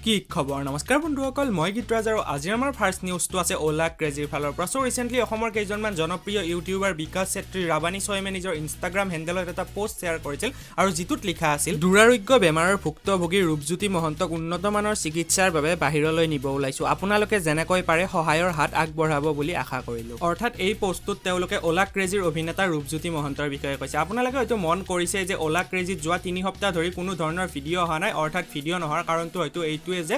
কি খবৰ? নমস্কাৰ বন্ধুসকল, মই গীতৰাজ আৰু আজি আমাৰ ফাৰ্ষ্ট নিউজটো আছে অ'লা ক্ৰেজিৰ ফালৰ পৰা। চ' ৰিচেণ্টলি অসমৰ কেইজনমান জনপ্ৰিয় ইউটিউবাৰ বিকাশ চেত্ৰী, ৰাবানী স্বয়মে নিজৰ ইনষ্টাগ্ৰাম হেণ্ডেলত এটা পষ্ট শ্বেয়াৰ কৰিছিল আৰু যিটোত লিখা আছিল, "দুৰাৰোগ্য বেমাৰৰ ভুক্তভোগী ৰূপজ্যোতি মহন্তক উন্নত মানৰ চিকিৎসাৰ বাবে বাহিৰলৈ নিব ওলাইছোঁ। আপোনালোকে যেনেকৈ পাৰে সহায়ৰ হাত আগবঢ়াব বুলি আশা কৰিলোঁ।" অৰ্থাৎ এই পষ্টটোত তেওঁলোকে অ'লা ক্ৰেজিৰ অভিনেতা ৰূপজ্যোতি মহন্তৰ বিষয়ে কৈছে। আপোনালোকে হয়তো মন কৰিছে যে অ'লা ক্ৰেজিত যোৱা 3 সপ্তাহ ধৰি কোনো ধৰণৰ ভিডিঅ' অহা নাই। অৰ্থাৎ ভিডিঅ' নোহোৱাৰ কাৰণটো হয়তো এইটোৱে যে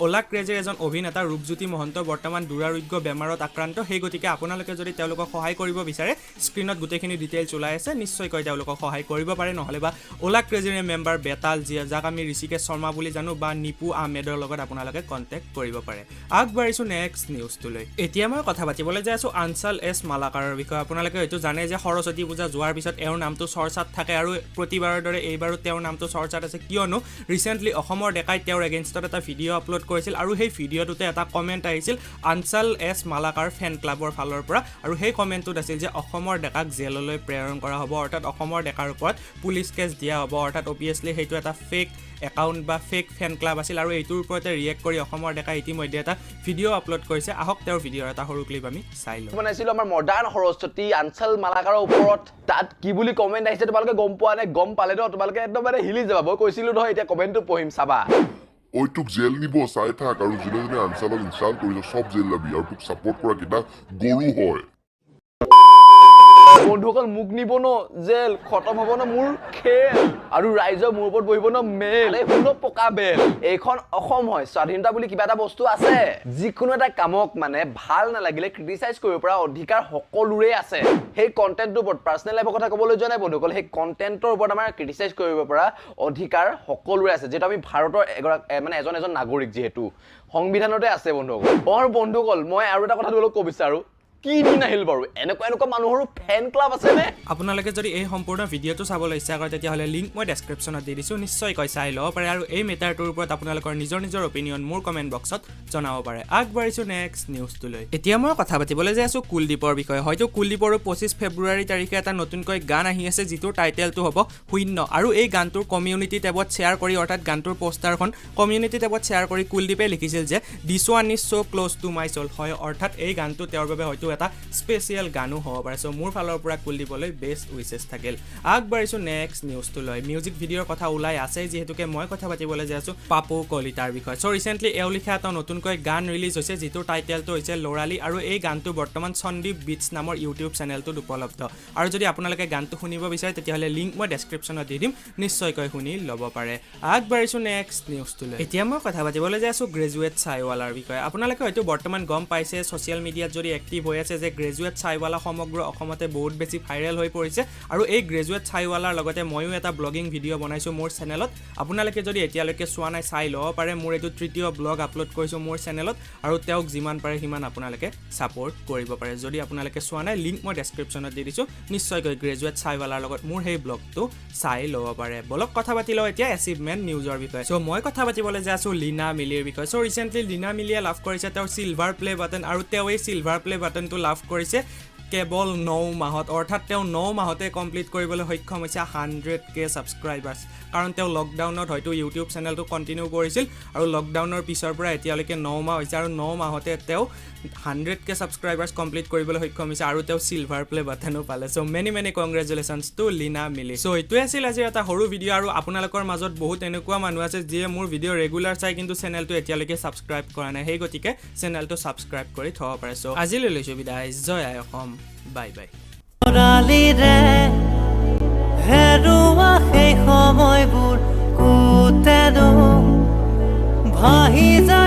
অ'লা ক্ৰেজিৰ এজন অভিনেতা ৰূপজ্যোতি মহন্ত বৰ্তমান দুৰাৰোগ্য বেমাৰত আক্ৰান্ত। সেই গতিকে আপোনালোকে যদি তেওঁলোকক সহায় কৰিব বিচাৰে, স্ক্ৰীণত গোটেইখিনি ডিটেইলছ ওলাই আছে, নিশ্চয়কৈ তেওঁলোকক সহায় কৰিব পাৰে। নহ'লে বা অ'লা ক্ৰেজিৰে মেম্বাৰ বেতাল, যাক আমি ঋষিকেশ শৰ্মা বুলি জানো, বা নিপু আহমেদৰ লগত আপোনালোকে কণ্টেক্ট কৰিব পাৰে। আগবাঢ়িছোঁ নেক্সট নিউজটোলৈ। এতিয়া মই কথা পাতিবলৈ যাই আছোঁ আনচাল এছ মালাকাৰৰ বিষয়ে। আপোনালোকে হয়তো জানে যে সৰস্বতী পূজা যোৱাৰ পিছত এওঁৰ নামটো চৰ্চাত থাকে আৰু প্ৰতিবাৰৰ দৰে এইবাৰো তেওঁৰ নামটো চৰ্চাত আছে, কিয়নো ৰিচেণ্টলি অসমৰ ডেকাই তেওঁৰ এগেইনষ্টত এটা ভিডিঅ' আপলোড কৰিছিল আৰু সেই ভিডিঅ'টোতে এটা কমেণ্ট আহিছিল আনচাল এছ মালাকাৰ ফেন ক্লাবৰ ফালৰ পৰা আৰু সেই কমেণ্টটোত আছিল যে অসমৰ ডেকাক জেললৈ প্ৰেৰণ কৰা হ'ব, অৰ্থাৎ অসমৰ ডেকাৰ ওপৰত পুলিচ কেছ দিয়া হ'ব। অৰ্থাৎ অভিয়াছলি সেইটো এটা ফেক একাউণ্ট বা ফেক ফেন ক্লাব আছিল আৰু এইটোৰ ওপৰতে ৰিয়েক্ট কৰি অসমৰ ডেকাই ইতিমধ্যে এটা ভিডিঅ' আপলোড কৰিছে। আহক, তেওঁৰ ভিডিঅ'ৰ এটা সৰু ক্লিপ আমি চাই লওঁ। বনাইছিলো আমাৰ মডাৰ্ণ সৰস্বতী আঞ্চল মালাকাৰৰ ওপৰত। তাত কি বুলি কমেণ্ট আহিছে তোমালোকে গম পোৱা নাই? গম পালে ন তোমালোকে একদম মানে হিলি যাবা। মই কৈছিলো নহয়, এতিয়া কমেণ্টটো পঢ়িম, চাবা। ঐ, তোক জেল নিব, চাই থাক। আৰু যোনে যোনে আনচালক ইনচাল্ট কৰিছ, চব জেল যাবি আৰু তোক ছাপৰ্ট কৰা কেইটা গৰু হয়। বন্ধুসকল, মোক নিব ন জেল, খতম হ'ব ন মোৰ খেল আৰু ৰাইজৰ মোৰ ওপৰত বহিব ন মেল। আৰে শুন পকা বেল, এইখন অসম হয়, স্বাধীনতা বুলি কিবা এটা বস্তু আছে। যিকোনো এটা কামক মানে ভাল নালাগিলে ক্ৰিটিচাইজ কৰিব পৰা অধিকাৰ সকলোৰে আছে। সেই কণ্টেণ্টটোৰ ওপৰত, পাৰ্চনেল লাইফৰ কথা ক'বলৈ যোৱা নাই বন্ধুসকল, সেই কণ্টেণ্টৰ ওপৰত আমাৰ ক্ৰিটিচাইজ কৰিব পৰা অধিকাৰ সকলোৰে আছে, যিহেতু আমি ভাৰতৰ এগৰাক মানে এজন এজন নাগৰিক, যিহেতু সংবিধানতে আছে বন্ধুসকল। আৰু বন্ধুসকল, মই আৰু এটা কথা তোমালোক ক'ব বিচাৰোঁ, কি দিন আহিল বাৰু, এনেকুৱা এনেকুৱা মানুহৰো ফেন ক্লাব আছেনে? আপোনালোকে যদি এই সম্পূৰ্ণ ভিডিঅ'টো চাবলৈ ইচ্ছা কৰে, তেতিয়াহ'লে লিংক মই ডেছক্ৰিপশ্যনত দি দিছোঁ, নিশ্চয়কৈ চাই ল'ব পাৰে আৰু এই মেটাৰটোৰ ওপৰত আপোনালোকৰ নিজৰ নিজৰ অপিনিয়ন মোৰ কমেণ্ট বক্সত জনাব পাৰে। আগবাঢ়িছোঁ নেক্সট নিউজটোলৈ। এতিয়া মই কথা পাতিবলৈ যাই আছোঁ কুলদীপৰ বিষয়ে। হয়তো কুলদীপৰো 25 ফেব্ৰুৱাৰী তাৰিখে এটা নতুনকৈ গান আহি আছে, যিটোৰ টাইটেলটো হ'ব শূন্য। আৰু এই গানটোৰ কমিউনিটি টেবত শ্বেয়াৰ কৰি, অৰ্থাৎ গানটোৰ পষ্টাৰখন কমিউনিটি টেবত শ্বেয়াৰ কৰি কুলদীপে লিখিছিল যে "This one is so close to my soul." হয়, অৰ্থাৎ এই গানটো তেওঁৰ বাবে হয়তো এটা স্পেচিয়েল গানো হ'ব পাৰে। চ' মোৰ ফালৰ পৰা কুলদীপলৈ বেষ্ট উইচেছ থাকিল। আগবাঢ়িছোঁ নেক্সট নিউজটোলৈ। মিউজিক ভিডিঅ'ৰ কথা ওলাই আছে যিহেতুকে মই কথা পাতিবলৈ যাই আছোঁ পাপু কলিতাৰ বিষয়ে। চ' ৰিচেণ্টলি এওঁ লিখা এটা নতুনকৈ গান ৰিলিজ হৈছে, যিটোৰ টাইটেলটো হৈছে ল'ৰালি আৰু এই গানটো বৰ্তমান সন্দীপ বিটছ নামৰ ইউটিউব চেনেলটোত উপলব্ধ। আৰু যদি আপোনালোকে গানটো শুনিব বিচাৰে, তেতিয়াহ'লে লিংক মই ডেছক্ৰিপশ্যনত দি দিম, নিশ্চয়কৈ শুনি ল'ব পাৰে। আগবাঢ়িছোঁ নেক্সট নিউজটোলৈ। এতিয়া মই কথা পাতিবলৈ যাই আছোঁ গ্ৰেজুৱেট চাইৱালাৰ বিষয়ে। আপোনালোকে হয়তো বৰ্তমান গম পাইছে, ছ'চিয়েল মিডিয়াত যদি এক্টিভ হৈ আছে, যে গ্ৰেজুৱেট চাইৱালা সমগ্ৰ অসমতে বহুত বেছি ভাইৰেল হৈ পৰিছে। আৰু এই গ্ৰেজুৱেট চাইৱালাৰ লগতে ময়ো এটা ব্লগিং ভিডিঅ' বনাইছোঁ মোৰ চেনেলত। আপোনালোকে যদি এতিয়ালৈকে চোৱা নাই, চাই ল'ব পাৰে। মোৰ এইটো তৃতীয় ব্লগ আপলোড কৰিছোঁ মোৰ চেনেলত আৰু তেওঁক যিমান পাৰে সিমান আপোনালোকে ছাপৰ্ট কৰিব পাৰে। যদি আপোনালোকে চোৱা নাই, লিংক মই ডেছক্ৰিপশ্যনত দি দিছোঁ, নিশ্চয়কৈ গ্ৰেজুৱেট চাইৱালাৰ লগত মোৰ সেই ব্লগটো চাই ল'ব পাৰে। বলক, কথা পাতি লওঁ এতিয়া এচিভমেণ্ট নিউজৰ বিষয়ে। চ' মই কথা পাতিবলৈ যাই আছোঁ লীনা মিলিৰ বিষয়ে। চ' ৰিচেণ্টলি লীনা মিলিয়ে লাভ কৰিছে তেওঁৰ চিলভাৰ প্লে বাটন আৰু তেওঁ এই চিলভাৰ প্লে বাটনটো লাভ কৰিছে কেৱল 9 মাহত। অৰ্থাৎ তেওঁ 9 মাহতে কমপ্লিট কৰিবলৈ সক্ষম হৈছে 100K ছাবস্ক্ৰাইবাৰ্ছ, কাৰণ তেওঁ লকডাউনত হয়তো ইউটিউব চেনেলটো কণ্টিনিউ কৰিছিল আৰু লকডাউনৰ পিছৰ পৰা এতিয়ালৈকে 9 মাহ হৈছে আৰু 9 মাহতে তেওঁ 100K subscribers complete কৰিবলৈ সক্ষম হৈছে আৰু তেওঁ চিলভাৰ প্লে বাটনো পালে। So many many congratulations to Leena Mili. চ' এইটোৱে আছিল আজিৰ এটা সৰু ভিডিঅ' আৰু আপোনালোকৰ মাজত বহুত এনেকুৱা মানুহ আছে যিয়ে মোৰ ভিডিঅ' ৰেগুলাৰ চাই, কিন্তু চেনেলটো এতিয়ালৈকে ছাবস্ক্ৰাইব কৰা নাই। সেই গতিকে চেনেলটো ছাবস্ক্ৰাইব কৰি থ'ব পাৰে। চ' আজিলৈ লৈছোঁ বিদায়। জয় আই অসম, বাই বাই। ল'ৰালিৰে হেৰুৱা সেই সময়বোৰ ক'তেনো ভাহি যায়।